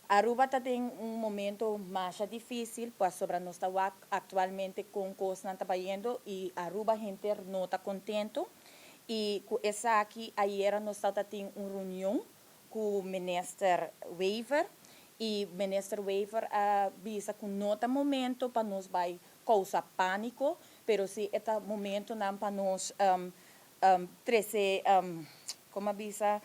Aruba ta den un momento mas dificil, pasobra nos ta actualmente cu cosnan ta bayendo y Aruba hende no ta contento. Y cu esaki ayera nos tabatin un reunion cu minister Wever y minister Wever a bisa cu no ta momento pa nos bay causa panico, pero si ta momento nan pa nos trece con bisa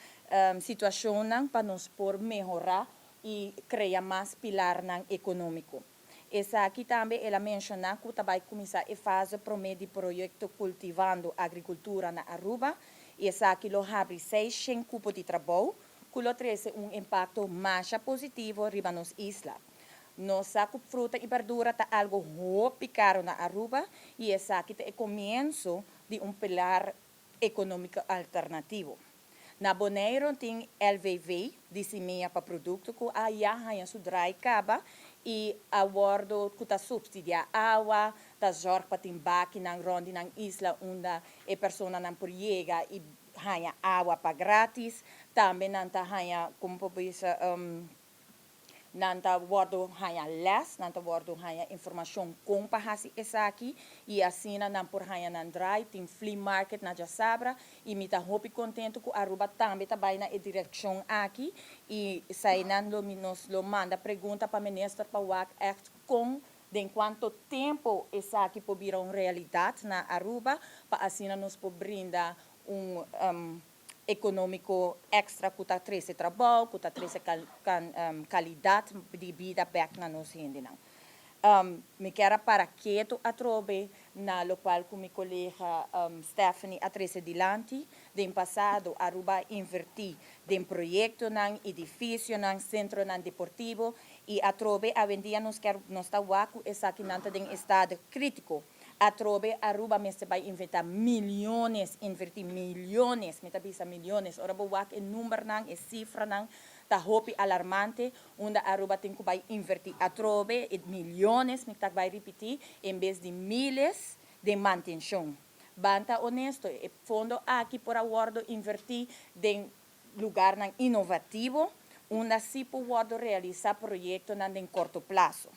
situacion nan pa nos por mehora y crea mas pilar nan economico. Esaki tambe el a menciona cu tambe cuminsa e fase prome di proyecto Cultivando Agricultura na Aruba y esaki lo habri 600 cupo di trabou, cu lo trece un impacto mas positivo riba nos isla. Nos sa cu fruta y berdura ta algo hopi caro na Aruba y esaki ta e comienso di un pilar economico alternativo. Na Bonaire tin LVV, di simia pa producto, cu ya a haya su draai caba y a wordo cu ta subsidia awa, ta zorg pa tin baki nan rond nan isla unda e persona nan por yega y haya awa pa gratis. Tambe nan ta haya, con por bisa, nan ta wordo haya les, nan ta wordo haya informacion con pa hasi esaki y asina nan por haya nan draai, tin flea market na diasabra y mi ta hopi contento cu Aruba tambe ta bay na e direccion aki y esey nan lo nos lo manda pregunta pa minister pa wak echt con den cuanto tempo esaki por bira un realidad na Aruba, pa asina nos por brinda un economico extra cu ta trece trabou, cu ta trece calidad di bida back na nos hendenan. Mi kier para keto atrobe na locual cu mi colega Stephanie a trece dilanti. Den pasado, Aruba a inverti den proyectonan, edificionan, centronan deportivo y atrobe awendia nos kier nos ta wak cu esakinan ta den estado critico. Atrobe Aruba mester bay inverti miyones, inverti miyones, mi ta bisa miyones. Ora bo wak e numbernan, e cifranan, ta hopi alarmante, unda Aruba tin cu bay inverti atrobe e miyones, mi ta bay ripiti, en bes di miles di mantencion. Ban ta honesto, e fondo aki por a wordo inverti den lugarnan innovativo, unda si por wordo realisa proyectonan den corto plazo.